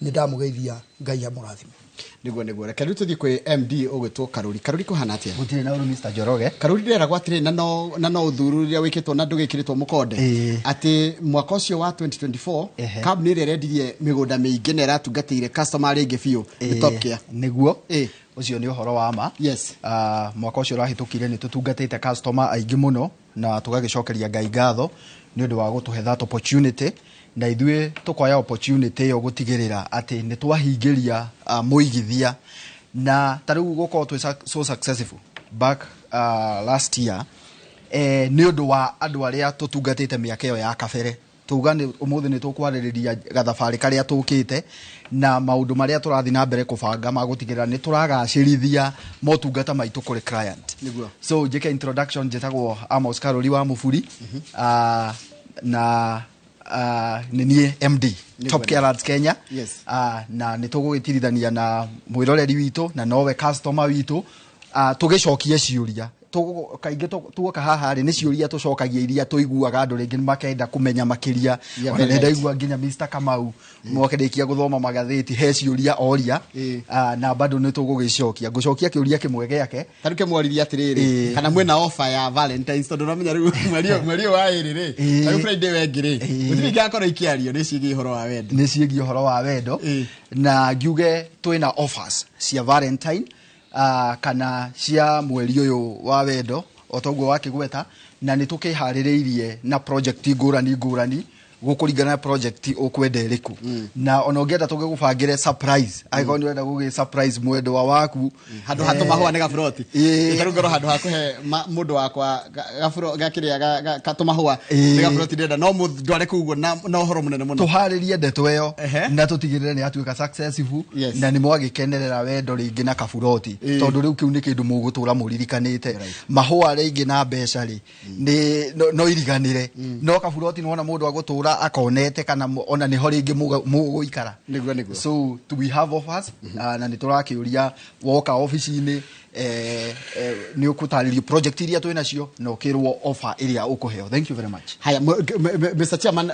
Nĩ ndamũgeithia, Ngai amũrathime. Nĩguo, reke rĩu tũthiĩ kwĩ MD ũgwĩtwo Karũri. Karũri, kũhana atĩa? Gũtirĩ na ũru, Mr Njoroge. Karũri, ndĩreragwo atĩrĩ, na no ũthuthuria wĩkĩtwo na ndũgĩkĩrĩtwo mũkonde, atĩ mwaka ũcio wa 2024, kambuni ĩrĩa ĩrendirie mĩgũnda mĩingĩ na ĩratungatĩire customer rĩngĩ biũ nĩ Top Care. Nĩguo. Ũcio nĩ ũhoro wa ma. Mwaka ũcio ũrahĩtũkire nĩ tũtungatĩte customer aingĩ mũno na tũgagĩcokeria Ngai ngatho nĩ ũndũ wa gũtũhe that opportunity, na ithuĩ tũkoya opportunity ĩyo gũtigĩrĩra atĩ nĩ twahingĩria mũigithia. Na ta rĩu gũkorwo twĩ so successful back last year, nĩ ũndũ wa andũ arĩa tũtungatĩte mĩaka ĩyo ya kabere. Tuga nĩ ũmũthĩ nĩ tũkwarĩrĩria gathabarĩ karĩa tũkĩte na maũndũ marĩa tũrathiĩ na mbere kũbanga ma gũtigĩrĩra nĩ tũragacĩrithia motungata maitũ kũrĩ client. So njĩke introduction, njĩtagwo Amos Karori wa Mũburi, na nĩ niĩ MD Top Care Lands Kenya. Na nĩ tũgũgĩtirithania na mwĩroreri witũ na nowe customer witũ, tũgĩcokie ciũria. Kaingĩ tuoka haha rĩ, nĩ ciũria tũcokagia iria tũiguaga andũ rĩngĩ nĩ makenda kũmenya makĩria. Ona Very nĩ ndaigua nginya Mr Kamau mwakĩrĩkia gũthoma magathĩti he ciũria oria. Na bado nĩ tũgũgĩcokia, ngũcokia kĩũria kĩmwe gĩake. Tarĩu kĩmworirie atĩrĩrĩ, kana mwĩna offer ya Valentines, tondũ ũramenya rĩu mweri ũyũ wa ĩrĩ rĩ, tarĩu Friday wengĩ rĩ, gũtirĩ ingĩgakorwo ikĩario nĩ ciĩgiĩ ũhoro wa wendo. Nĩ ciĩgiĩ ũhoro wa wendo. Na ngiuge twĩna offers cia Valentine, kana cia mweri ũyũ wa wendo o toguo wakĩgweta, na nĩ tũkĩharĩrĩirie na project ngũrani ngũrani gũkũringana na project ũkwenda ĩrĩkũ. Na ona ũngĩenda tũgĩgũbangĩre surprise, angĩkorwo nĩ ũrenda gũgĩ surprise mwendwa waku. Handũ ha tũmahũa nĩ gaburoti. Tarĩu ngorwo handũ ha kũhe mũndũ wakwa gaburo gakĩrĩa tũmahũa, nĩ gaburoti ndĩrenda, no mũndware kũu ũguo na ũhoro mũnene mũno. Tũharĩrie ndeto ĩyo na tũtigĩrĩre nĩ yatuĩka successful na nĩ mwagĩkenerera wendo rĩngĩ na kaburoti, tondũ rĩu kĩu nĩ kĩndũ mũgũtũra mũririkanĩte. Mahũa rĩngĩ na mbeca rĩ, nĩ no iriganĩre, no kaburoti nĩwona mũndũ agũtũra akonete kana ona nĩho rĩngĩ mũgũikara. Nĩguo, nĩguo. So we have offers, na nĩ tũrakĩũria woka obici-inĩ, nĩ ũkũtarĩrio project iria twĩ nacio na ũkĩrwo offer ĩrĩa ũkũheo. Thank you very much. Haya, Mr Chairman,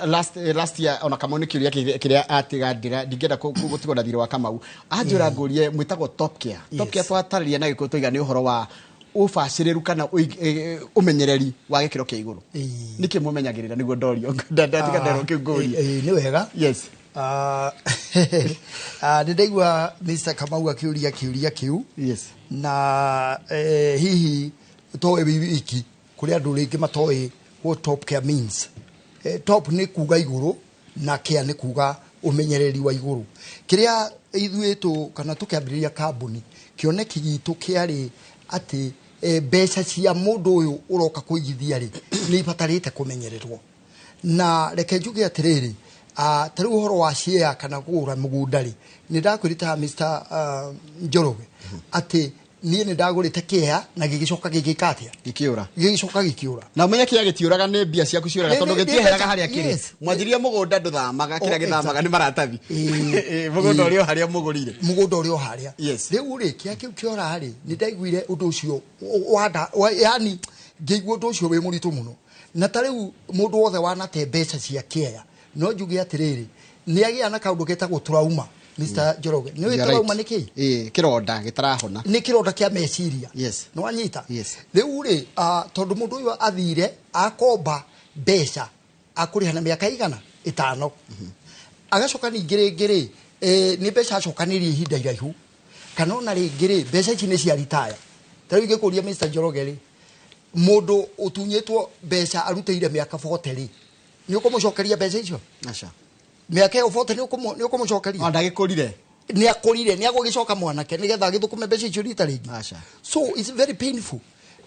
last year ona Kamau nĩ kĩũria kĩrĩa atiga ndingĩenda gũtigwo na thirĩ wa Kamau. Anjũra ngũrie, mwĩtagwo Top Care. Top Care, twatarĩria na gĩkũyũ tũiga nĩ ũhoro wa ũbacĩrĩru kana ũmenyereri wa gĩkĩro kĩa igũrũ. Nĩkĩ mũmenyagĩrĩra? Nĩguo ndorio, ndatiga nderwo kĩu ngũrie. Nĩ wega. Nĩ ndaigua Mr Kamau akĩũria kĩũria kĩu. Na hihi toĩ wĩ wiki kũrĩ andũ rĩngĩ matoĩ what Top Care means. Top nĩ kuga igũrũ na care nĩ kuga ũmenyereri wa igũrũ. Kĩrĩa ithuĩ tũ kana tũkĩambĩrĩria kambuni, kĩoneki gitũ kĩarĩ atĩ mbeca cia mũndũ ũyũ ũroka kũigithia rĩ, nĩ ibatarĩte kũmenyererwo. Na reke njuge atĩrĩrĩ, ta rĩu ũhoro wa share kana kũgũra mũgũnda rĩ, nĩ ndakwĩrĩte haha, Mr Njoroge, atĩ niĩ nĩ ndagũrĩte kĩea na gĩgĩcoka gĩgĩka atĩa? Gĩkĩũra. Gĩgĩcoka gĩkĩũra. Na ũmenye kĩea gĩtiũraga, nĩ mbia ciaku ciũraga, tondũ gĩtieheraga harĩa kĩrĩ. Mwanjiria mũgũnda ndũthamaga, kĩrĩa gĩthamaga nĩ maratathi. Mũgũnda ũrĩ o harĩa mũgũrire. Mũgũnda ũrĩ o harĩa. Rĩu rĩ, kĩa kĩu kĩora rĩ, nĩ ndaiguire ũndũ ũcio wanda, yani ngĩigua ũndũ ũcio wĩ mũritũ mũno. Na ta rĩu mũndũ wothe wanate mbeca cia kĩea, no njuge atĩrĩrĩ, nĩ agĩa na kaũndũ getagwo trauma. Mr Njoroge, nĩ ũĩ trauma nĩ kĩĩ? Ĩĩ, kĩronda gĩtarahona. Nĩ kĩronda kĩa meciria. Nĩ wanyita? Yes. Rĩu rĩ, tondũ mũndũ ũyũ athire akomba mbeca akũrĩha na mĩaka igana ĩtano, agacoka ningĩ rĩngĩ rĩ, nĩ mbeca acokanĩrie ihinda iraihu, kana ona rĩngĩ rĩ, mbeca ici nĩ cia ritaya. Ta rĩu ingĩkũria, Mr Njoroge rĩ, mũndũ ũtunyĩtwo mbeca arutĩire mĩaka 40 rĩ, nĩ ũkũmũcokeria mbeca icio? Aca. Mĩaka ĩyo 40 nĩ ũkũmũcokeria? Ona ndagĩkũrire. Nĩ akũrire, nĩ agũgĩcoka mwanake nĩgetha agĩthũkũme mbeca icio rita rĩngĩ? Aca. So it's very painful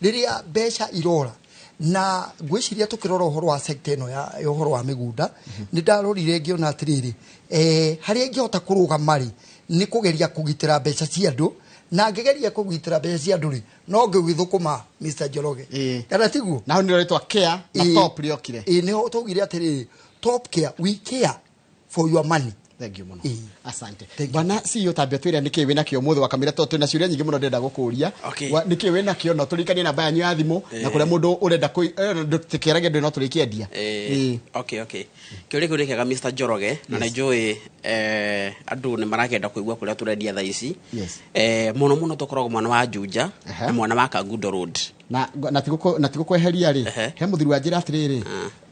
rĩrĩa mbeca irora. Na ngwĩciria tũkĩrora ũhoro wa sector ĩno ya ũhoro wa mĩgũnda, nĩ ndarorire ngĩona atĩrĩrĩ, harĩa ingĩhota kũrũgama rĩ, nĩ kũgeria kũgitĩra mbeca cia andũ. Na ngĩgeria kũgitĩra mbeca cia andũ rĩ, no ngĩgĩthũkũma, Mr Njoroge, kana tiguo? Na hau nĩrĩo rĩtwa care na top rĩokire. Ĩĩ, nĩho twaugire atĩrĩrĩ, Top Care, we care for your money. Thank you muno. Ĩĩ. Asante. Thank you. Bwana CEO, tambia twĩre nĩkĩ wĩna kĩo mũthĩ wakamĩra, tondũ twĩna ciũria nyingĩ mũno ndĩrenda gũkũria. Okay. Nĩkĩ wĩna kĩo? No tũririkanie namba yanyu ya thimũ na kũrĩa mũndũ ũrenda tũkĩaragia ndũĩ no tũrĩkĩendia. Okay, kĩũria kĩu nĩ kĩega, Mr Njoroge, na nĩ njũĩ andũ nĩ marakĩenda kũigua kũrĩa tũrendia thaa ici. Mũno mũno tũkoragwo mwena wa Juja na mwena wa Kangundo Road. Na tigũkweheria rĩ, he mũthuri wa njĩra atĩrĩrĩ,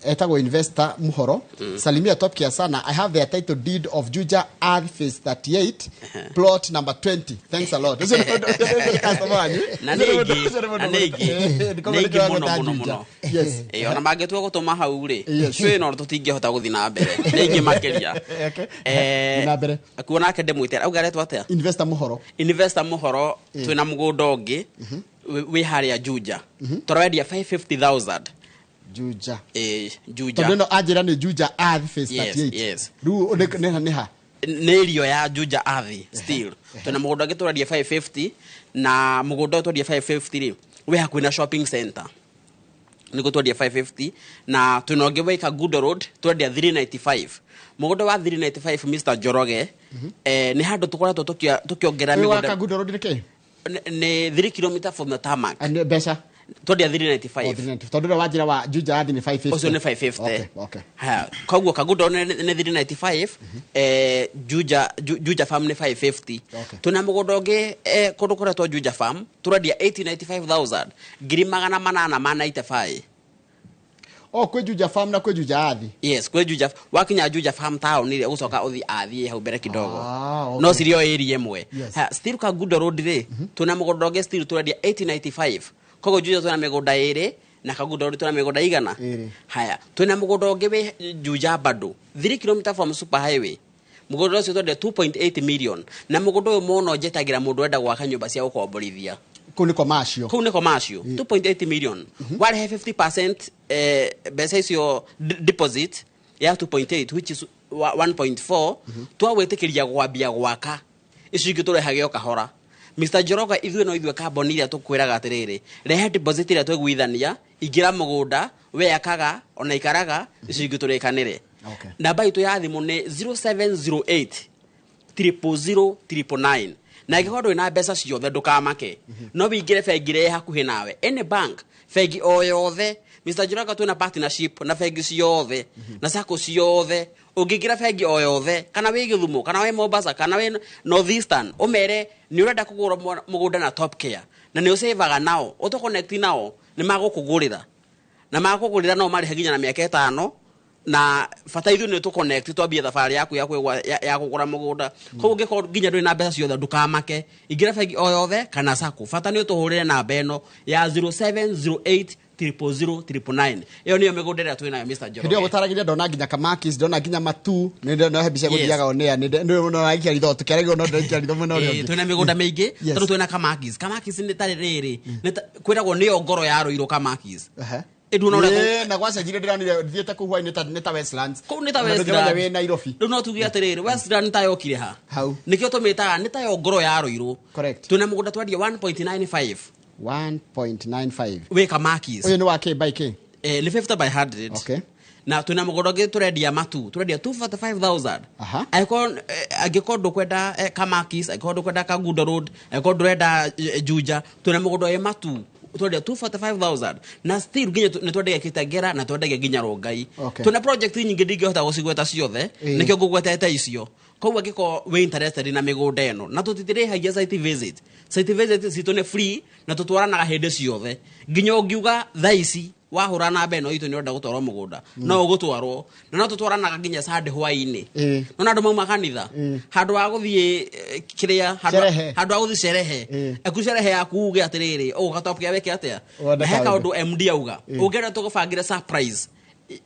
etagwo Investor Muhoro: "Salimia Top Care sana. I have their title deed of Juja Earth Phase 38, plot number 20. Thanks a lot." Ũcio nĩ customer wanyu. Na nĩ Ũcio ĩngĩ, ũcio nĩ mũndũ na nĩ ĩngĩ, Nĩ nĩ ĩngĩ mũndũ mũno wa mũno Juja. mũno. Ona mangĩtua gũtũma hau rĩ, cũĩ no tũtingĩhota gũthiĩ na mbere, nĩ ingĩ makĩria. Na mbere. Kuo nake ndĩmwĩte auga aretwo atĩa? Investor Muhoro. Investor Muhoro, twĩna mũgũnda ũngĩ wĩ harĩa Juja, tũrawendia 550,000. Juja. Juja. Tondũ ĩno anjĩra nĩ Juja Earth Phase 38. Rĩu nĩ ha? Nĩ irio ya Juja Ardhi still. Twĩna mũgũnda ũngĩ tũrendia 550, na mũgũnda ũyũ twendia 550 rĩ, wĩ hakuhĩ na shopping center, nĩguo twendia 550. Na twĩna ũngĩ wĩ Kangundo Road, twendia 395. Mũgũnda wa 395, Mr Njoroge, nĩ handũ tũkoretwo tũkĩongerera Ũyũ wa mĩgũnda. Kangundo Road nĩ kĩ? Nĩ 3 km from the tarmac. Nĩ mbeca? Twendia Oh, 395. 395. Tondũ ũrĩa wanjĩra wa Juja Earth nĩ 550. Ũcio nĩ 550. Okay. Haya, koguo Kangundo nĩ 395, Juja Juja Farm nĩ 550. Twĩna mũgũnda ũngĩ kũndũ kũretwo Juja Farm, tũrendia 895,000, ngiri magana manana ma 95. Oh, kwĩ Juja Farm na kwĩ Juja Earth. Yes, kwĩ Juja. Wakinya Juja Farm town rĩ, ũgũcoka ũthiĩ athiĩ hau mbere kidogo. Ah, okay. No cirĩ o area ĩmwe. Yes. Ha, still Kangundo Road rĩ, twĩna mũgũnda ũngĩ still tũrendia 895. Koguo Juja twĩna mĩgũnda ĩrĩ na Kangundo Road twĩna mĩgũnda igana. Ĩrĩ. Haya, twĩna mũgũnda ũngĩ wĩ Juja bado, 3 km from super highway. Mũgũnda ũcio twendia 2.8 million, na mũgũnda ũyũ mũno njetagĩra mũndũ ũrenda gwaka nyũmba cia gũkomborithia. Kũu nĩ commercial. Kũu nĩ commercial. 2.8 million, warehe 50% mbeca icio deposit ya 2.8, which is 1.4, twagwĩtĩkĩria gwambia gwaka, icio ingĩ tũrehage o kahora. Mr Njoroge, ithuĩ no ithuĩ kamboni iria tũkwĩraga atĩrĩrĩ, rehe deposit ĩrĩa twaiguithania, ingĩra mũgũnda, we akaga ona ikaraga, icio ingĩ tũrĩkanĩre. Namba itũ ya thimũ nĩ 0708 000 999. Na angĩkorwo ndũrĩ na mbeca ciothe, ndũkamake, no wĩingĩre bengi ĩrĩa ĩ hakuhĩ nawe, any bank, bengi o yothe. Mr Njoroge, twĩna partnership na bengi ciothe na sacco ciothe. Ũngĩingĩra bengi o yothe, kana wĩ Gĩthumo, kana wĩ Mombasa, kana wĩ North Eastern, ũmere nĩ ũrenda kũgũra mũgũnda na Top Care na nĩ ũcĩvaga nao, ũtũconnect nao, nĩ magũkũgũrĩra, na magũkũgũrĩra no marĩhe nginya na mĩaka 5. Na bata ithuĩ nĩ tũconnect, twambie thabarĩ yaku ya ya kũgũra mũgũnda. Koguo ũngĩkorwo nginya ndũrĩ na mbeca ciothe, ndũkamake, ingĩra bengi o yothe kana sacco, bata nĩ ũtũhũrĩre namba ĩno ya 0708 000 999. Ĩyo nĩyo mĩgũnda ĩrĩa twĩ nayo, Mr Hĩndĩ ĩyo Njoroge. gũtaragĩria, ndona nginya Kamakis, ndona nginya Matu, nĩ ndona he mbica gũthiaga onea, nĩ ndona ikia ritho tũkĩaragio, no ndĩraikia ritho mwena ũrĩa Ĩĩ, ũngĩ. twĩna mĩgũnda mĩingĩ. Tondũ twĩna Kamakis. Kamakis nĩ tarĩ rĩrĩ, kwĩragwo nĩyo ngoro ya Rũirũ, Kamakis. Ĩnduona ũrĩa Ĩĩ, na gwacenjirie, ndĩronire thiĩte kũu hwainĩ nĩ ta Westlands. Kũu nĩ ta Na ndũngĩmenya Westland. wĩ Nairobi. Rĩu no tuge atĩrĩrĩ, Westland ta yokire ha? Hau. Nĩkĩo tũmĩtaga nĩ tayo ngoro ya Rũirũ. Correct. Twĩna mũgũnda twendia 1.95. 1.95. Wĩ Kamakis. Ũyũ nĩ wa k by k? Nĩ 50 by 100. Na twĩna mũgũnda ũngĩ tũrendia Matu, tũrendia 245,000. Angĩkorwo angĩkorwo ndũkwenda Kamakis, angĩkorwo ndũkwenda Kangundo Road, angĩkorwo ndũrenda Juja, twĩna mũgũnda wĩ Matu twendia 245,000. Na still nginya nĩ twendagia Kitengera na twendagia nginya Rongai. Twĩna project nyingĩ, ndingĩhota gũcigweta ciothe. Nĩkĩo ngũgwetete icio. Koguo angĩkorwo wĩ interested na mĩgũnda ĩno, na tũtitirĩhagia site visit, site visit citũ nĩ free na tũtwaranaga hĩndĩ ciothe. Nginya ũngiuga thaa ici wahũra namba ĩno itũ nĩ ũrenda gũtwarwo mũgũnda, no ũgũtwarwo, na no tũtwaranaga nginya Sunday hwaĩ-inĩ. Nona andũ mauma kanitha, handũ wa gũthiĩ kĩrĩa, Sherehe. handũ wa gũthiĩ cerehe, eku cerehe yaku, uge atĩrĩrĩ, ũgũka Top Care wĩke atĩa? Wone Na he kaũndũ. kaũndũ MD auga, ũngĩenda tũgũbangĩre surprise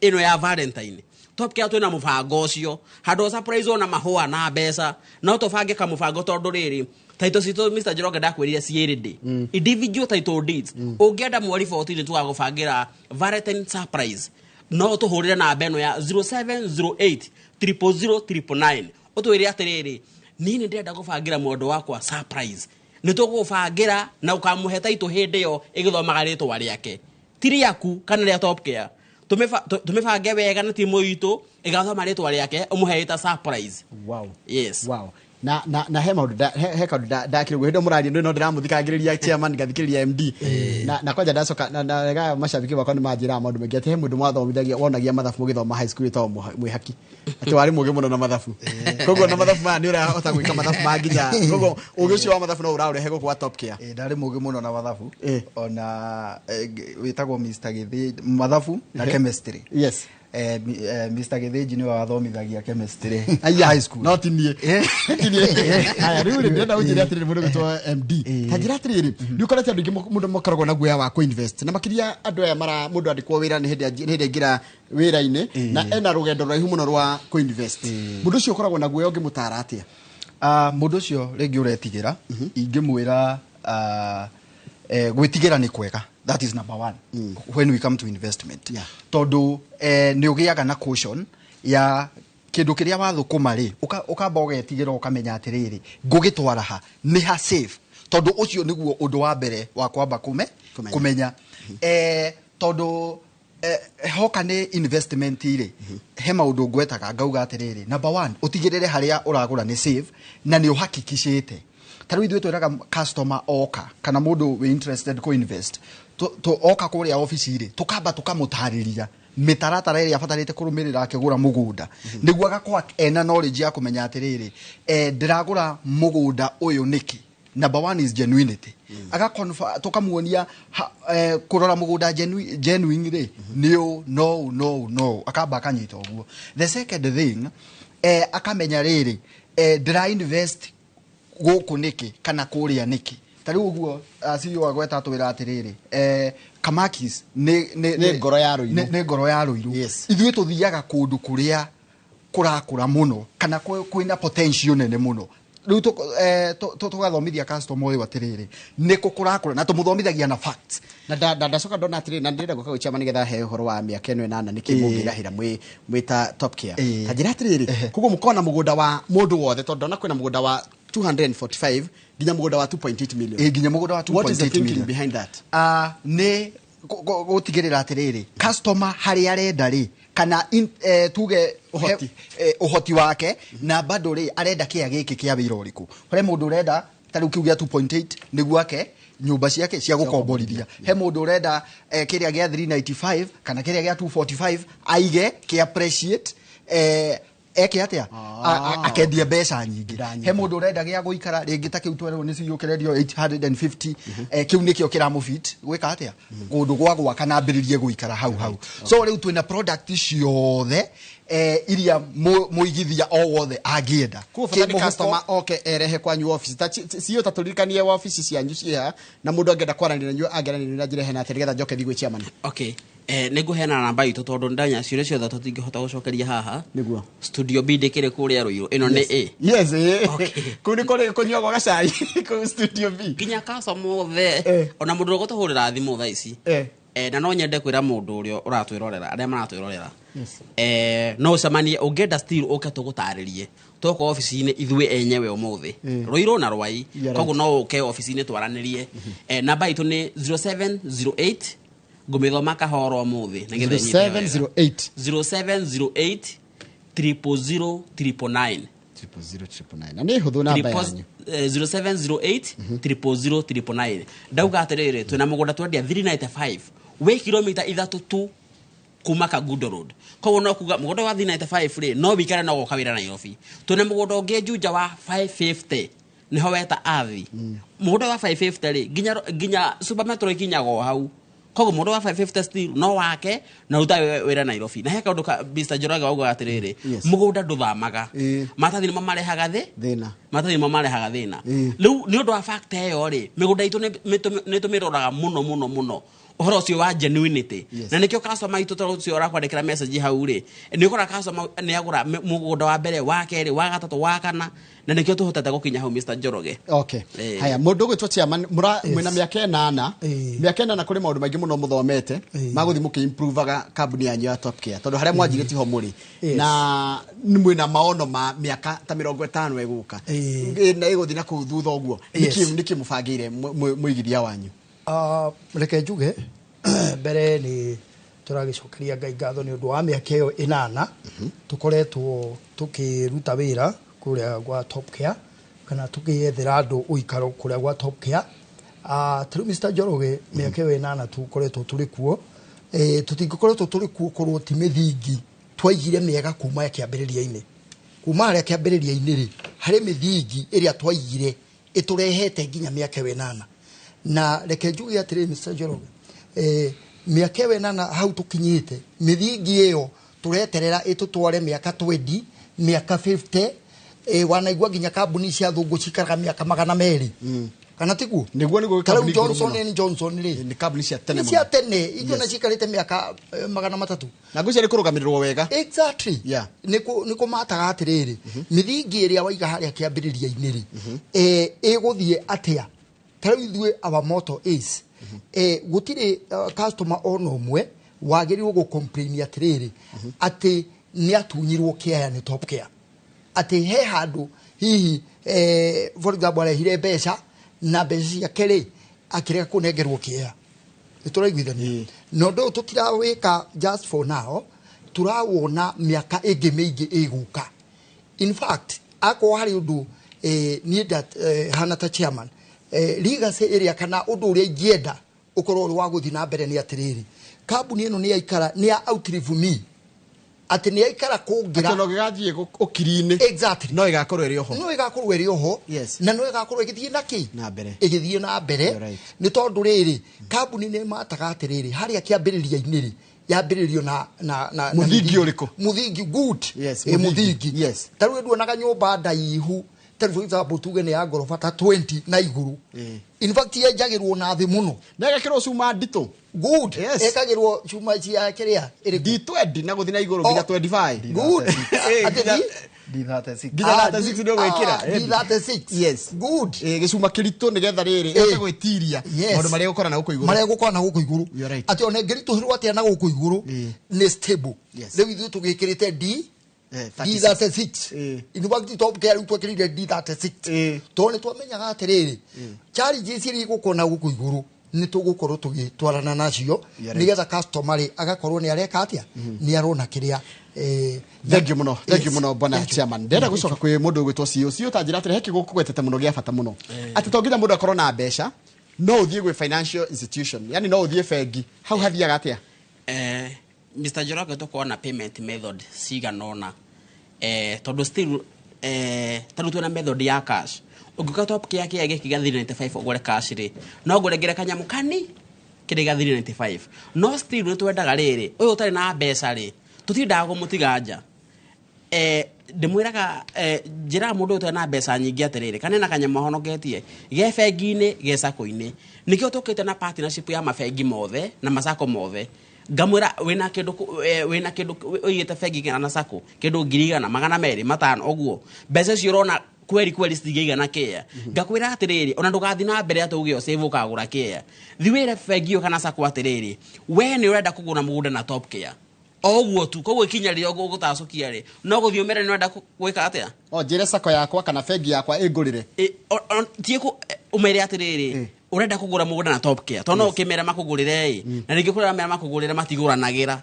ĩno ya Valentine, Top Care twĩna mũbango ũcio. Handũ wa surprise ona mahũa na mbeca, no tũbange kamũbango, tondũ rĩrĩ, title citũ, Mr Njoroge, ndakwĩrire ciĩ ready, individual title deeds. Ũngĩenda mweri 14 tũgagũbangĩra Valentine surprise, no tũhũrĩre namba ĩno ya 0708 000 999, ũtwĩre atĩrĩrĩ, niĩ nĩ ndĩrenda gũbangĩra mwendwa wakwa surprise. Nĩ tũgũbangĩra na ũkamũhe title hĩndĩ ĩyo ĩgĩthomaga rĩtwa rĩake, ti rĩaku kana rĩa Top Care. Tũmĩbange wega na timu itũ ĩgathoma rĩtwa rĩake ũmũhe ĩta surprise. Wow. Yes. Wow. Na he maũndũ he kaũndũ ndakĩrĩ ũguo hĩndĩ ĩyo mũraria no ndĩramũthikagĩrĩria chairman, ngathikĩrĩria MD, na kwanja ndacoka na wega macabiki makwa nĩ manjĩraga maũndũ maingĩ atĩ he mũndũ mwathomithagia wonagia mathabu mũgĩthoma high school ĩtagwo Mwĩhaki, atĩ warĩ mũũgĩ mũno na mathabu, koguo na mathabu maya nĩ ũrahota gwĩka mathabu ma nginya, koguo ũgĩ ũcio wa mathabu no ũraũrehe gũkũ wa Top Care. Ndarĩ mũgĩ mũno na mathabu. Ona wĩtagwo Mr. Gĩthĩnji mathabu na chemistry. Mr. Gĩthĩnji nĩwe wathomithagia chemistry Aya, high school. No ti niĩ. Ti niĩ. Haya, rĩu rĩ, ndĩrenda ũnjĩre atĩrĩrĩ, mũndũ ũgwĩtwo MD, ta njĩra atĩrĩrĩ, nĩ ũkorete andũ aingĩ mũndũ makoragwo na guoya wa kũ-invest, na makĩria andũ aya mara mũndũ andĩkwo wĩra nĩ hĩndĩ nĩ hĩndĩ aingĩra wĩra-inĩ na ena rũgendo rũraihu mũno rwa kũ-invest. Mũndũ ũcio ũkoragwo na guoya ũngĩmũtara atĩa? Ah, mũndũ ũcio rĩngĩ ũretigĩra, ingĩmwĩra gwĩtigĩra nĩ kwega. That is number one when we come to investment, tondũ nĩ ũgĩaga na caution ya kĩndũ kĩrĩa wathũkũma rĩ, ũkamba ũgetigĩra, ũkamenya atĩrĩrĩ, ngũgĩtwara ha, nĩ ha safe, tondũ ũcio nĩguo ũndũ wa mbere wa kwamba Kũmenya. Kũmenya, tondũ hoka nĩ investment rĩ, he maũndũ ngwetaga ngauga atĩrĩrĩ, number one, ũtigĩrĩre harĩa ũragũra nĩ safe na nĩ ũhakikicĩte. Ta rĩu ithuĩ twĩraga customer oka kana mũndũ wĩ interested kũ invest, oka kũrĩa obici rĩ, tũkamba tũkamũtarĩria mĩtaratara ĩrĩa abatarĩte kũrũmĩrĩra akĩgũra mũgũnda, nĩguo agakorwo ena knowledge ya kũmenya atĩrĩrĩ, ndĩragũra mũgũnda ũyũ nĩkĩ. Number one is genuinity. Tũkamuonia kũrora mũgũnda genuine rĩ, nĩ ũ no no no akamba akanyita ũguo. The second thing, akamenya rĩrĩ, ndĩra invest gũkũ nĩkĩ kana kũrĩa nĩkĩ. Ta rĩu ũguo CEO agweta atwĩra atĩrĩrĩ, Kamakis nĩ Nĩ ngoro ya Rũirũ. Nĩ ngoro ya Rũirũ. Ithuĩ tũthiaga kũndũ kũrĩa kũrakũra mũno kana kwĩna potential nene mũno. Rĩu tũgathomithia customer ũyũ atĩrĩrĩ, nĩkũ kũrakũra, na tũmũthomithagia na facts. Na ndacoka ndona atĩrĩrĩ, na ndĩrenda gũka gwĩ chairman nĩgetha he ũhoro wa mĩaka ĩno 8 nĩkĩ mũngĩrahĩra mwĩ ta Top Care. Ta njĩra atĩrĩrĩ, koguo mũkorwo na mũgũnda wa mũndũ wothe, tondũ ndona kwĩna mũgũnda wa 245 nginya mũgũnda wa 2.8 million. Ĩ, nginya mũgũnda wa What is the 2.8 thinking million. behind that? Ah, nĩ gũtigĩrĩra atĩrĩrĩ, customer harĩa arenda rĩ, kana tuge Ũhoti. Ũhoti wake, na bado rĩ, arenda kĩa gĩkĩ kĩa wĩra ũrĩkũ. Kũrĩ mũndũ ũrenda ta rĩu kĩu gĩa 2.8 nĩguo ake nyũmba ciake cia gũkomborithia. He mũndũ ũrenda kĩrĩa gĩa 395 kana kĩrĩa gĩa 245 aige kĩ appreciate, eke atĩa? Akendia mbeca nyingĩ. Ndanyita. He mũndũ ũrenda gĩa gũikara rĩngĩ ta kĩu twerwo nĩ CEO kĩrendio 850, kĩu nĩkĩo kĩramũfit gwĩka atĩa, kũndũ gwa gwaka na ambĩrĩrie gũikara hau hau. So rĩu twĩna product ciothe iria mũigithia o wothe angĩenda. Kuo bata nĩ Kĩmũhuko- customer oke erehe kwanyu office ta CEO, ta tũririkanie wabici cianyu ciĩha, na mũndũ angĩenda kwaranĩria na inyuĩ angĩaranĩria na njĩra ĩhana atĩa, nĩgetha njoke thiĩ gwĩ chairman? Okay, nĩ ngũheana namba itũ tondũ ndanya ciũria ciothe tũtingĩhota gũcokeria haha. Nĩguo. Studio B ndĩkĩrĩ kũrĩa Rũirũ ĩno nĩ A. Yes. Okay. Kũu nĩ kũrĩ kũnyuagwo gacai kũu studio B. Nginya customer othe, ona mũndũ ũrĩa ũgũtũhũrĩra thimũ thaa ici, na no nyende kwĩra mũndũ ũrĩa ũratwĩrorera, arĩa maratwĩrorera, no ũcemanie ũngĩenda still ũke tũgũtarĩrie. Twoka obici-inĩ ithuĩ enyewe ũmũthĩ Rũirũ na Rwai. Koguo no ũke obici-inĩ twaranĩrie. Namba itũ nĩ 0708, ngũmĩthoma kahora ũmũthĩ nĩgetha ĩnyite wega. 0708. 0708 000 999. 000 999, na nĩ hũthũ namba yanyu. 0708 000 999. Ndauga atĩrĩrĩ, twĩna mũgũnda twendia 395 wĩ kilomita 3 tu kuma Kangundo Road, koguo no kuga mũgũnda wa 395 rĩ, no wikare no gũka wĩra Nairobi. Twĩna mũgũnda ũngĩ Juja wa 550, nĩho weta athi mũgũnda wa 550 rĩ, nginya Super Metro ikinyaga o hau, koguo mũgũnda wa 550 still no wake na ruta wĩra Nairobi. Na he kaũndũ ka Mr. Njoroge waugaga atĩrĩrĩ, mũgũnda ndũthamaga. Maratathi nĩmo marehaga thĩ Thĩna. Maratathi nĩmo marehaga thĩna. Rĩu nĩ ũndũ wa factor ĩyo rĩ, mĩgũnda itũ nĩ tũmĩroraga mũno mũno mũno, ũhoro ũcio wa genuinity. Na nĩkĩo customer itũ, tondũ ũcio ũrakwandĩkĩra message hau rĩ, nĩ ũkora customer nĩ agũra mũgũnda wa mbere, wa kerĩ, wa gatatũ, wa kana, na nĩkĩo tũhotete gũkinya hau, Mr. Njoroge. Okay. Haya, mũndũ ũgwĩtwo chairman, mũra mwĩna mĩaka 8. Mĩaka 8 kũrĩ maũndũ maingĩ mũno mũthomete magũthiĩ mũkĩ-improvaga kambuni yanyu ya Top Care, tondũ harĩa mwanjire tiho mũrĩ. Na nĩ mwĩna maono ma mĩaka ta 50 ĩgũka. Na ĩgũthiĩ na kũu thutha ũguo. Nĩkĩ mũbangĩire mũigithia wanyu? Ah, reke njuge mbere nĩ Tũragĩcokeria Ngai ngatho nĩ ũndũ wa mĩaka ĩyo 8 tũkoretwo tũkĩruta wĩra kũrĩa gwa Top Care, kana tũkĩyethera andũ ũikaro kũrĩa gwa Top Care. Tarĩu Mr. Njoroge, mĩaka ĩyo 8 tũkoretwo tũrĩ kuo, tũtingĩkoretwo tũrĩ kuo korwo ti mĩthingi twaigire mĩega kuma kĩambĩrĩria-inĩ. Kuma harĩa kĩambĩrĩria-inĩ rĩ, harĩ mĩthingi ĩrĩa twaigire ĩtũrehete nginya mĩaka ĩyo 8. Na reke njuge atĩrĩrĩ Mr. Njoroge, mĩaka ĩyo 8 hau tũkinyĩte, mĩthingi ĩyo tũreterera ĩtũtware mĩaka 20, mĩaka 50, wanaigua nginya kambuni cia thũngũ cikaraga mĩaka 200. Kana tiguo? Nĩguo Ta rĩu kambuni ngũrũ Johnson mũno. and Johnson rĩ, Nĩ kambuni cia tene nĩ cia mũno. tene, ingĩ ona cikarĩte mĩaka 300. Na ngwĩciria nĩ kũrũgamĩrĩrwo wega. Exactly. Yeah. Nĩ kũmataga atĩrĩrĩ, mĩthingi ĩrĩa waiga harĩa kĩambĩrĩria-inĩ rĩ, ĩgũthiĩ atĩa? Ta rĩu ithuĩ our motto is, gũtirĩ customer ona ũmwe wagĩrĩirwo gũ complain atĩrĩrĩ, atĩ nĩ atunyirwo kĩaya nĩ Top Care. Atĩ he handũ hihi, for example, arehire mbeca na mbeca ciake rĩ, akĩrega kũnengerwo kĩea. Nĩ tũraiguithania. Na ũndũ ũyũ tũtirawĩka just for now, tũrawona mĩaka ĩngĩ mĩingĩ ĩgũka. In fact, akorwo harĩ ũndũ, niĩ hana ta chairman, legacy ĩrĩa kana ũndũ ũrĩa ingĩenda ũkorwo ũrĩ wa gũthiĩ na mbere nĩ atĩrĩrĩ, kambuni ĩno nĩ yaikara, nĩ ya outlive me. Atĩ nĩ yaikara kũngĩra. Atĩ ona ũngĩgathiĩ ũkiri-inĩ. Exactly. No ĩgakorwo ĩrĩ oho. No ĩgakorwo ĩrĩ oho. Yes. Na no ĩgakorwo ĩgĩthiĩ na kĩ? Na mbere. Ĩgĩthiĩ na mbere. You're right. Nĩ tondũ rĩrĩ, kambuni nĩ mataga atĩrĩrĩ, harĩa kĩambĩrĩria-inĩ rĩ, yambĩrĩrio na Mũthingi mĩthingi. ũrĩkũ? Mũthingi good. Yes, mũthingi. Mũthingi. Yes. Ta rĩu nduonaga nyũmba ndaihu, ta rĩu for example tuge nĩ ya ngoroba ta 20 na igũrũ. In fact yenjagĩrwo na thĩ mũno. Na ĩgekĩrwo cuma nditũ. Good. Yes. Ĩkagĩrwo cuma cia kĩrĩa ĩrĩkũ? D20 na gũthiĩ na igũrũ nginya Oh. 25. Good. Atĩ Nginya D? D36. Nginya 36 nĩ ũgwĩkĩra. D36. Yes. Good. Gĩcuma kĩritũ nĩgetha rĩrĩ, ĩhote gwĩtiria Yes. maũndũ marĩa ĩgũkora na gũkũ igũrũ. Marĩa ĩgũkora na gũkũ igũrũ. You're right. Atĩ ona ĩngĩritũhĩrwo atĩa na gũkũ igũrũ, nĩ stable. Yes. Rĩu ithuĩ tũgĩkĩrĩte D 36. D36. In fact, Top Care rĩu twekĩrire D36. Tondũ nĩ twamenyaga atĩrĩrĩ, challenges iria igũkorwo na gũkũ igũrũ nĩ tũgũkorwo tũgĩtwarana nacio, You're right. nĩgetha customer rĩ agakorwo nĩ areka atĩa, nĩ arona kĩrĩa, Thank you mũno, thank you Yes. mũno bwana Thank you. chairman. Ndĩrenda gũcoka kwĩ mũndũ ũgwĩtwo CEO. CEO ta njĩra atĩrĩ, he kiugo ũkũgwetete mũno gĩa bata mũno. Atĩ to nginya mũndũ akorwo na mbeca, no ũthiĩ gwĩ financial institution, yani no ũthiĩ bengi. Hau hathiaga atĩa? Mr. Njoroge, tũkorwo na payment method cigana ũna, tondũ still, tarĩu twĩna method ya cash. Ũngĩũka Top Care kĩaya gĩkĩ gĩa 395 ũgũre cash rĩ, no ngũrengere kanyamũ kani kĩrĩ gĩa 395, no still nĩ twendaga rĩrĩ, ũyũ ũtarĩ na mbeca rĩ, tũtindaga kũmũtiga nja. Ndĩmwĩraga, njĩraga mũndũ ũyũ ũtarĩ na mbeca nyingĩ atĩrĩrĩ, kana ena kanyamũ ahonoketie ge bengi-inĩ, ge sacco-inĩ, nĩkĩo tũkĩte na partnership ya mabengi mothe na masako mothe. Ngamwĩra wĩna kĩndũ wĩna kĩndũ ũigĩte bengi kana na sacco, kĩndũ 100,000, 250 ũguo, mbeca icio ũrona kweri kweri citingĩigana kĩa. Ngakwĩra atĩrĩrĩ, ona ndũgathiĩ na mbere atĩ uge ũsave ũkagũra kĩa, thiĩ wĩre bengi ĩyo kana sacco atĩrĩrĩ, we nĩ ũrenda kũgũra mũgũnda na Top Care, o ũguo tu. Koguo ikinya rĩrĩa ũgũtacũkia rĩ, no gũthiĩ ũmere nĩ ũrenda gwĩka atĩa. O njĩre sacco yakwa kana bengi yakwa ĩngũrĩre. Tiĩ ũmere atĩrĩrĩ, ũrenda kũgũra mũgũnda na Top Care, tondũ no ũkĩmere makũgũrĩre ĩ, na rĩngĩ kũrĩa mera makũgũrĩre matigũranagĩra.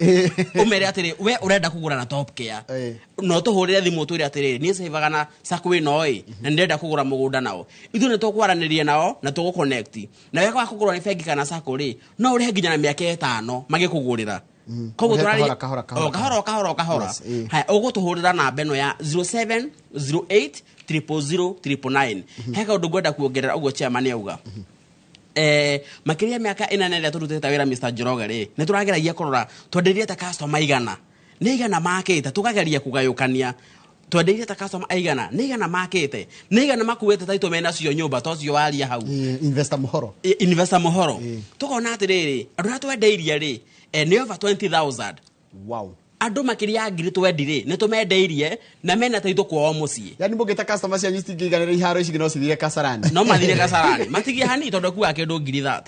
Ũmere atĩrĩ, we ũrenda kũgũra na Top Care, no tũhũrĩre thimũ twĩre atĩrĩrĩ, niĩ savaga na sacco ĩno ĩ, na nĩndĩrenda kũgũra mũgũnda nao. Ithuĩ nĩ tũkwaranĩria nao na tũgũ-connect. Na wega wa kũgũrwo nĩ bengi kana sacco rĩ, no ũrĩhe nginya na mĩaka 5 magĩkũgũrĩra. Koguo Ũrĩhe tũrarĩ kahora, kahora, kahora, O, kahora, o, kahora, o, kahora. Yes, Haya, ũgũtũhũrĩra namba ĩno ya 0708 000 999. He kaũndũ ngwenda kuongerera ũguo chairman auga. Makĩria mĩaka 8 ĩrĩa tũrutĩte wĩra Mr. Njoroge rĩ, nĩ tũrageragia kũrora twenderie ta customer igana, nĩ igana makĩte, tũkageria kũgayũkania twendeirie ta customer aigana, nĩ igana makĩte, nĩ igana makuĩte taitũ menacio nyũmba ta ũcio waria hau. Investor mũhoro. Investor mũhoro. Tũkona atĩrĩrĩ, andũ arĩa twendeirie rĩ, nĩ over 20,000. Wow. Andũ makĩria ya ngiri twendi rĩ, nĩ tũmendeirie na mena taitũ kwao mũciĩ. Yani mũngĩta customer cianyu citingĩiganĩra iharo ici no cithire Kasarani. No mathire Kasarani, matigie hanini tondũ kuaga kĩndũ ngiri 30.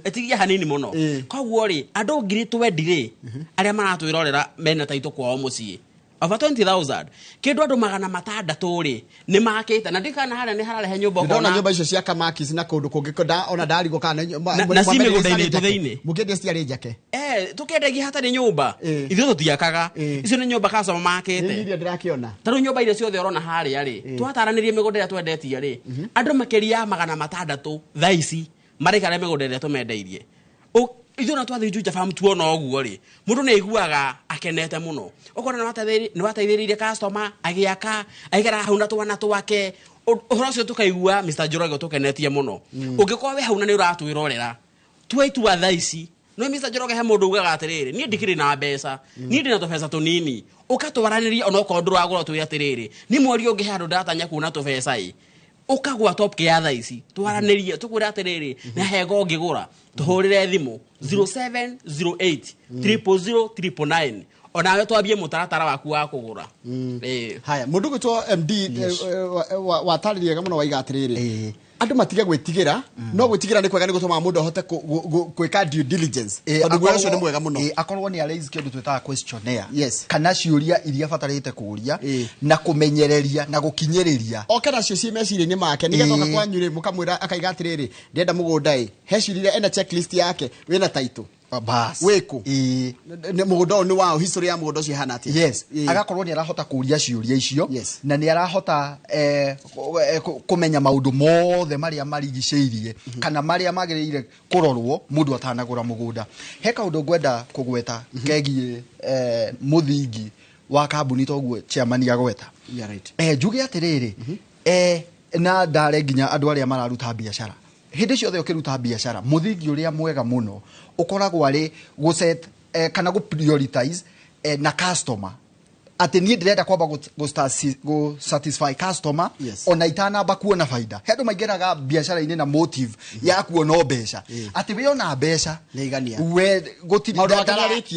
Ĩtigie hanini mũno. Koguo rĩ, andũ ngiri twendi rĩ, arĩa maratwĩrorera mena taitũ kwao mũciĩ. Over 20,000 kindu andu 600 ri ni makite na ndikana haria ni hararehe nyumba. Ndona nyumba icio cia Kamakis na kundu kungi ona ndarigwo kana na ci migunda-ini itu thiini mukiendia ciarĩ njake. Tukiendagia hatarĩ nyumba, ithuĩ tũtiakaga. Icio nĩ nyumba customer makĩte. Iria ndĩrakĩona. Ta rĩu nyũmba iria ciothe ũrona harĩa rĩ, twataranĩrie mĩgũnda ĩrĩa twendetie rĩ, andũ makĩria ya 600 thaa ici maraikara mĩgũnda ĩrĩa tũmendeirie. Ithuĩ ona twathiĩ Juja Farm tuona ũguo rĩ, mũndũ nĩ aiguaga akenete mũno. Ũkona nĩ wateithĩrĩirie customer agĩaka, aikara hau na twana twake. Ũhoro ũcio tũkaigua Mr. Njoroge ũtũkenetie mũno. Ũngĩkorwo wĩ hau na nĩ ũratwĩrorera, tua itua thaa ici. No Mr. Njoroge he mũndũ ugaga atĩrĩrĩ, niĩ ndikĩrĩ na mbeca, niĩ ndĩna tũbeca tũnini, ũkatwaranĩria onokorwo ndũragũra, twĩre atĩrĩrĩ, nĩ mweri ũngĩ he handũ ndatanya kuona tũbeca ĩ, ũkagũa Top Care thaa ici, twaranĩrie tũkwĩre atĩrĩrĩ, na hega ũngĩgũra, tũhũrĩre thimũ 0708 000 999, onawe twambie mũtaratara waku wa kũgũra. Haya, mũndũ gwĩtwo MD watarĩria wega mũno, waiga atĩrĩrĩ, andũ matige gwĩtigĩra, no gwĩtigĩra nĩ kwega, nĩ gũtũmaga mũndũ ahote gwĩka due diligence, tondũ guoya ũcio nĩ mwega mũno. Akorwo nĩ araise kĩndũ twĩtaga questionnaire, kana ciũria iria batarĩte kũria na kũmenyereria na gũkinyĩrĩria oke nacio ciĩ meciria-inĩ make, nĩgetha oka kwanyu rĩ, mũkamwĩra akaiga atĩrĩrĩ, ndĩrenda mũgũnda ĩ, he ciũria ena checklist yake, wĩna title, bas wĩkũ, mũgũnda ũyũ nĩ wao, history ya mũgũnda ũcio ĩhana atĩa. Yes, agakorwo nĩ arahota kũria ciũria icio, na nĩ arahota kũmenya maũndũ mothe marĩa marigicĩirie kana marĩa magĩrĩire kũrorwo mũndũ atanagũra mũgũnda. He kaũndũ ngwenda kũgweta kegiĩ mũthingi wa kambuni toguo chairman agweta. Njuge atĩrĩrĩ, na ndare nginya andũ arĩa mararuta biacara, hĩndĩ ciothe ũkĩruta biacara, mũthingi ũrĩa mwega mũno ũkoragwo arĩ gũset kana gũ prioritize na customer, atĩ niĩ ndĩrenda kwamba gũ satisfy customer ona itanamba kuona baida. He andũ maingĩraga biacara-inĩ na motive ya kuona mbeca, atĩ we ona mbeca we gũtirĩ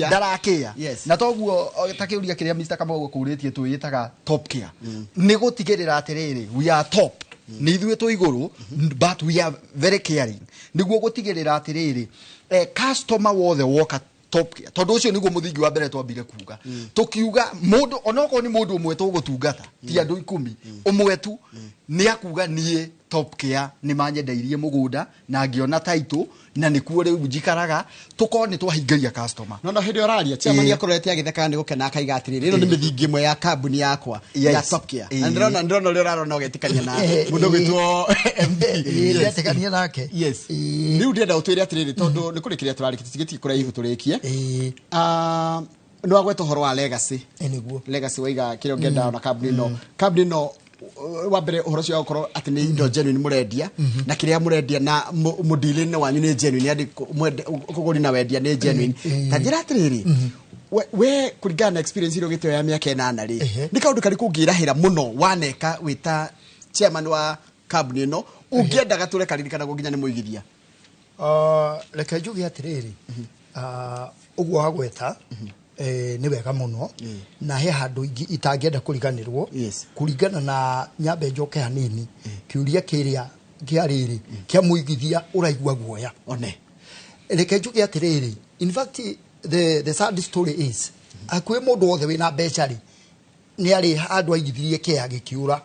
ndarakĩa. Na toguo ta kĩũria kĩrĩa Mr. Kamau akũrĩtie twĩĩtaga Top Care, nĩ gũtigĩrĩra atĩrĩrĩ, we are top, nĩ ithuĩ twĩ igũrũ, but we are very caring, nĩguo gũtigĩrĩra atĩrĩrĩ, customer wothe woka Top Care, tondũ ũcio nĩguo mũthingi wa mbere twambire kuga. Tũkiuga mũndũ onokorwo nĩ mũndũ ũmwe tũgũtungata, ti andũ 10, ũmwe tu nĩ akuga niĩ Top Care nĩ manyendeirie mũgũnda na ngĩona title na nĩkuo rĩu njikaraga, tũkorwo nĩ twahingaria customer. No hĩndĩ ũraria chairman akorete agĩtheka nĩ gũkena, akaiga atĩrĩrĩ, ĩno nĩ mĩthingi ĩmwe ya kambuni yakwa ya Top Care. Na ndĩrona ũrĩa ũrarona ũgetĩkania na mũndũ gwĩtwo MD. Ndetĩkania nake. Yes. Rĩu ndĩrenda ũtwĩre atĩrĩrĩ, tondũ nĩ kũrĩkĩria tũrarĩkia, tũtigĩtie kũraihu tũrĩkie. Nĩ wagweta ũhoro wa legacy. Nĩguo. Legacy waiga kĩrĩa ũngĩenda ona kambuni ĩno. Kambuni ĩno wa mbere ũhoro ũcio wa gũkorwo atĩ nĩ indo genuine mũrendia, na kĩrĩa mũrendia na mũdeal-inĩ wanyu nĩ genuine, yani kũgũri na wendia nĩ genuine. Ta njĩra atĩrĩrĩ, we kũringana na experience ĩrĩa ũgĩte ya mĩaka 8 rĩ, nĩ kaũndũ karĩkũ ũngĩrahĩra mũno waneka wĩ ta chairman wa kambuni ĩno ũngĩenda gatũre karirikanagwo nginya nĩ mũigithia? Reke njuge atĩrĩrĩ, ũguo wagweta nĩ wega mũno, na he handũ itangĩenda kũriganĩrwo kũringana na nyambe njoke hanini kĩũria kĩrĩa kĩa rĩrĩ kĩa mũigithia ũraigua guoya. One. Reke njuge atĩrĩrĩ, in fact the sad story is hakuhĩ mũndũ wothe wĩna mbeca rĩ, nĩ arĩ handũ aigithirie kĩa gĩkĩũra.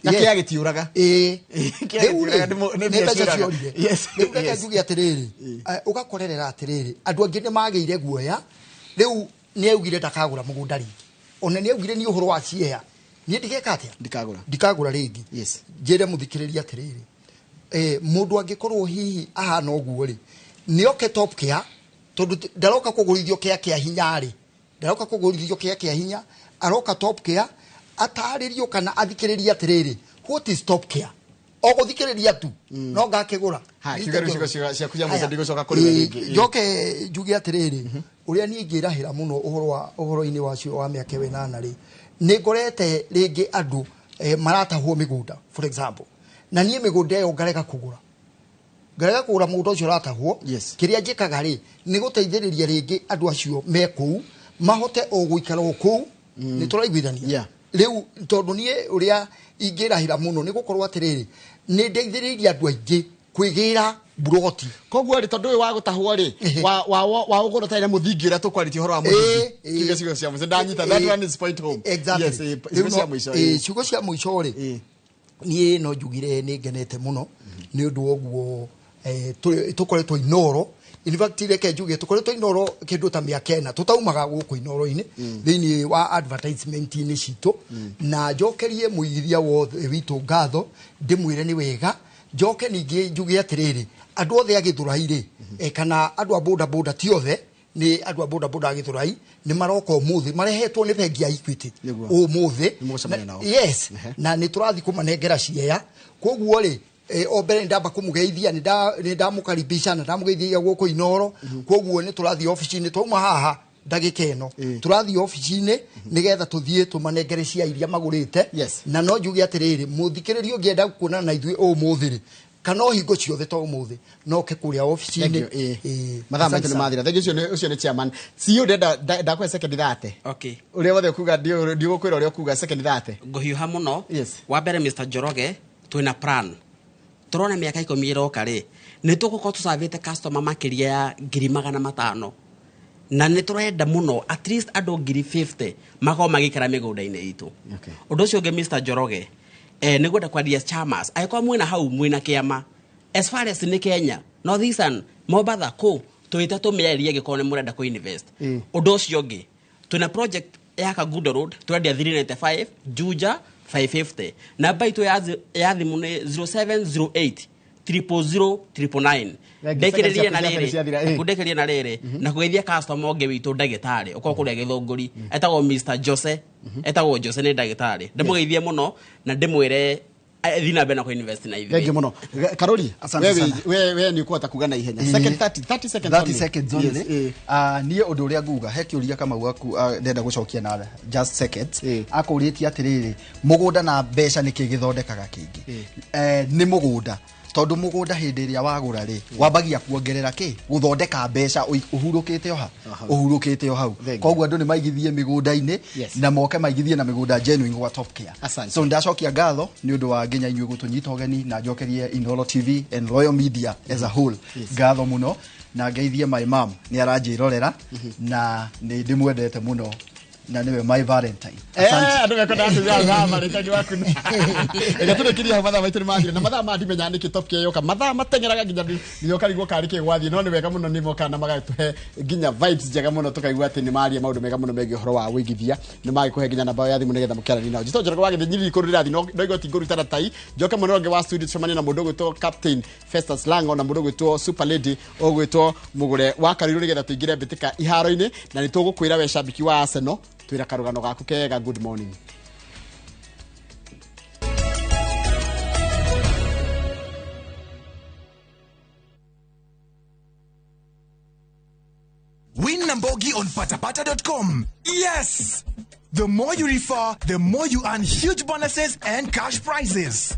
Na kĩa gĩtiũraga. Rĩu rĩ, nĩ mbeca ciorire. Rĩu reke njuge atĩrĩrĩ, ũgakorerera atĩrĩrĩ, andũ angĩ nĩ magĩire guoya, rĩu nĩ augire ndakagũra mũgũnda rĩngĩ. Ona nĩ augire nĩ ũhoro wa ciea, niĩ ndigeka atĩa? Ndikagũra. Ndikagũra rĩngĩ. Njĩre mũthikĩrĩria atĩrĩrĩ, mũndũ angĩkorwo hihi ahana ũguo rĩ, nĩ oke Top Care, tondũ ndaroka kũgũrithio kĩa kĩa hinya rĩ, ndaroka kũgũrithio kĩa kĩa hinya, aroka Top Care atarĩrio kana athikĩrĩrie atĩrĩrĩ, what is Top Care? O gũthikĩrĩria tu, no ngakĩgũra. Ha, kiuga rĩu ciugo ciaku cia mũico ndigũcoka kũrĩ we rĩngĩ. Njoke njuge atĩrĩrĩ, ũrĩa niĩ ingĩrahĩra mũno ũhoro-inĩ wacio wa mĩaka 8 rĩ, nĩ ngorete rĩngĩ andũ maratahwo mĩgũnda, for example, na niĩ mĩgũnda ĩyo ngarega kũgũra. Ngarega kũgũra mũgũnda ũcio ũratahwo. Kĩrĩa njĩkaga rĩ, nĩ gũteithĩrĩria rĩngĩ andũ acio me kũu, mahote o gũikara o kũu, nĩ tũraiguithania. Rĩu tondũ niĩ ũrĩa ingĩrahĩra mũno nĩ gũkorwo atĩrĩrĩ, nĩ ndeithĩrĩirie andũ aingĩ Kwĩgĩra buroti. Koguo rĩ, tondũ ũyũ wa gũtahwo rĩ, wa ũgũra ũtarĩ na mũthingi ũrĩa tũkwarĩtie ũhoro wa mũthingi. Ĩ, Kiuge ciugo cia mũico ndanyita. That one is point home. Exactly. Yes, ciugo cia mũico. Ciugo cia mũico rĩ, niĩ no njugire nĩ ngenete mũno nĩ ũndũ wa ũguo tũkoretwo Inoro. In fact, reke njuge tũkoretwo Inoro kĩndũ ta mĩaka 4 tũtaumaga gũkũ Inoro-inĩ thĩinĩ wa advertisement-inĩ citũ. Na njokerie mũigithia wothe witũ ngatho, ndĩmwĩre nĩ wega. Njoke ningĩ njuge atĩrĩrĩ, andũ othe a Gĩthũrai rĩ, kana andũ a boda boda, ti othe, nĩ andũ a boda boda a Gĩthũrai nĩ maroka ũmũthĩ, marehetwo nĩ bengi ya Equity ũmũthĩ. Nĩmũgũcemania nao. Yes, na nĩ tũrathiĩ kũmanengera ciea. Koguo rĩ, o mbere nĩ ndamba kũmũgeithia, nĩ ndamũkaribisha na ndamũgeithia gũkũ Inoro. Koguo nĩ tũrathiĩ obici-inĩ, twauma haha ndagĩka ĩno tũrathiĩ obici-inĩ nĩgetha tũthiĩ tũmanengere cia iria magũrĩte. Na no njuge atĩrĩrĩ, mũthikĩrĩria ũngĩenda kuonana na ithuĩ ũmũthĩ rĩ, kana o hingo ciothe to ũmũthĩ, no ke kũrĩa obici-inĩ. Thank you. Mathaa Asante maitũ nĩ sana. mathira. Thank you. Ũcio nĩ chairman. CEO, ndenda ndakũhe second 30. Okay. Ũrĩa wothe ũkuga, ndigũkwĩra ũrĩa ũkuga, second 30. Ngũhiũha mũno. Yes. Wa mbere, Mr Njoroge, twĩna plan, tũrona mĩaka 10 ĩroka rĩ, nĩ tũgũkorwo tũcavĩte customer makĩria ya 500,000, na nĩ tũrenda mũno at least andũ 50,000 makorwo magĩikara mĩgũnda-inĩ itũ. Ũndũ ũcio ũngĩ, Mr Njoroge, nĩ ngwenda kwaria chamas, angĩkorwo mwĩna hau mwĩna kĩama as far as nĩ Kenya, North Eastern, Mombatha, kũ twĩte tũmĩarie angĩkorwo nĩ mũrenda kũ invest. Ũndũ ũcio ũngĩ, twĩna project ya Kangundo Road, tũrendia 395, Juja 550. Namba itũ ya thimũ nĩ 0708 000 999. Thank you. Ndĩkĩrĩrie na Seconds rĩrĩ, ciathira, ndĩkĩrĩrie na rĩrĩ na kũgeithia customer ũngĩ witũ, ndagĩtarĩ ũkorwo kũrĩa Gĩthũngũri, etagwo Mr Jose, etagwo Jose, nĩ ndagĩtarĩ. Ndĩmũgeithie mũno na ndĩmwĩre thiĩ na mbere na kũ-invest na ithuĩ. Thank you mũno. Karori, Asante we sana. we nĩ ũkũhota kuga na ihenya. Second 30, 30 seconds 30 only. seconds only. Yes. Niĩ ũndũ ũrĩa nguga, he kĩũria Kamau gaku ndenda gũcokia na just seconds. Akũrĩtie atĩrĩrĩ, mũgũnda na mbeca nĩkĩ gĩthondekaga kĩngĩ? Nĩ mũgũnda, tondũ mũgũnda hĩndĩ ĩrĩa wagũra rĩ, wambagia kuongerera kĩ gũthondeka mbeca ũhurũkĩte o ha ũhurũkĩte o hau. Thank you. Koguo andũ nĩ maigithie mĩgũnda-inĩ na moke maigithie na mĩgũnda genuine gwa Top Care. Asante. So ndacokia ngatho nĩ ũndũ wa nginya inyuĩ gũtũnyita ũgeni, na njokerie Inoro TV and Royal Media as a whole ngatho mũno, na ngeithie my mom, nĩ aranjĩrorera na nĩ ndĩmwendete mũno na nĩwe my Valentine. Andå mekwendaga kũigua thaa marĩtani waku. Reke tũrĩkĩrie hau, mathaa maitũ nĩ mathira na mathaa ma ndimenya nĩkĩ Top Care yoka mathaa mateng'eraga nginya ũkarigwo karĩ kĩ gwathiĩ, no nĩ wega mũno nĩ moka na magatũhe nginya vibes njega mũno, tũkaigua atĩ nĩ maria maũndũ mega mũno megiĩ ũhoro wa wĩigithia. Nĩ magĩkũhe nginya namba ya thimũ nĩgetha mũkĩaranie nao. Njĩtwo Njoroge wa Gĩthĩ Nyiriri, kũrĩ ndĩrathiĩ no igoti ngũruta na tai njoke mwena ũngĩ wa studio tũcemanie na mũndũ ũgwĩtwo Captain Festus Lango na mũndũ ũgwĩtwo Super Lady ũgwĩtwo Mũgũre wa Karirũ, nĩgetha tũingĩre mbĩtĩka iharo-inĩ, na nĩ tũgũkwĩra we shabiki wa Arsenal, twĩra karũgano gaku kega. Good morning. Win Nambogi on patapata.com. Yes! The more you refer, the more you earn huge bonuses and cash prizes.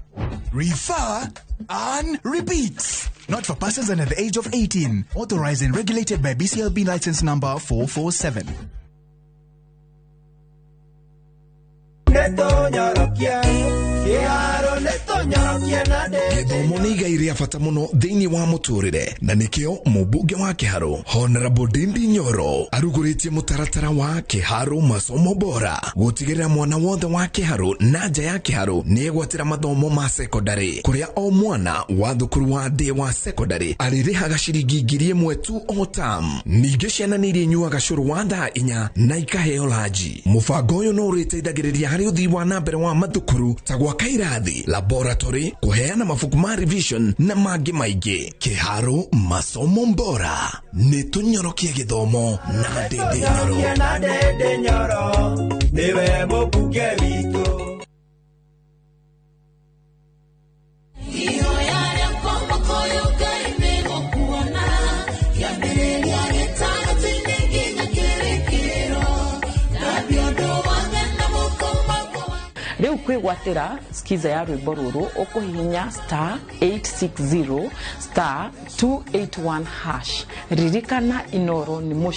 Refer, earn, repeat. Not for persons under the age of 18. Authorized and regulated by BCLB license number 447. Gĩthomo nĩ igai rĩa bata mũno thĩinĩ wa mũtũrĩre, na nĩkĩo mũmbunge wa Kĩharũ Honorable Ndindi Nyoro arugũrĩtie mũtaratara wa Kĩharũ Masomo Bora gũtigĩrĩra mwana wothe wa Kĩharũ na nja ya Kĩharũ nĩ egwatĩra mathomo ma sekondarĩ, kũrĩa o mwana wa thukuru wa ndĩ wa sekondarĩ arĩrĩhaga ciringi 1,000 tu o term. Ningĩ ciana nĩ irĩnyuaga cũrũ wa thaa 4 na ikaheo ranji. Mũbango ũyũ no ũrĩteithagĩrĩria harĩ ũthii wa na mbere wa mathukuru ta gwaka irathi, laboratory, kũheana mabuku ma revision na mangĩ maingĩ. Kĩharũ Masomo Bora, nĩ tũnyorokie gĩthomo na Ndindi Nyoro. Niwe mũmbunge witũ. Ihoya rĩakwa mũkũyũ Ngai nĩgũkuona, kĩambĩrĩria gĩtagatĩ-inĩ nginya kĩrĩkĩrĩro. Thambia ũndũ wothe na moko makwa. Rĩu kwĩgwatĩra skiza ya rwĩmbo rũrũ, ũkũhihinya *860 *281#. Ririkana, Inoro nĩ mũciĩ.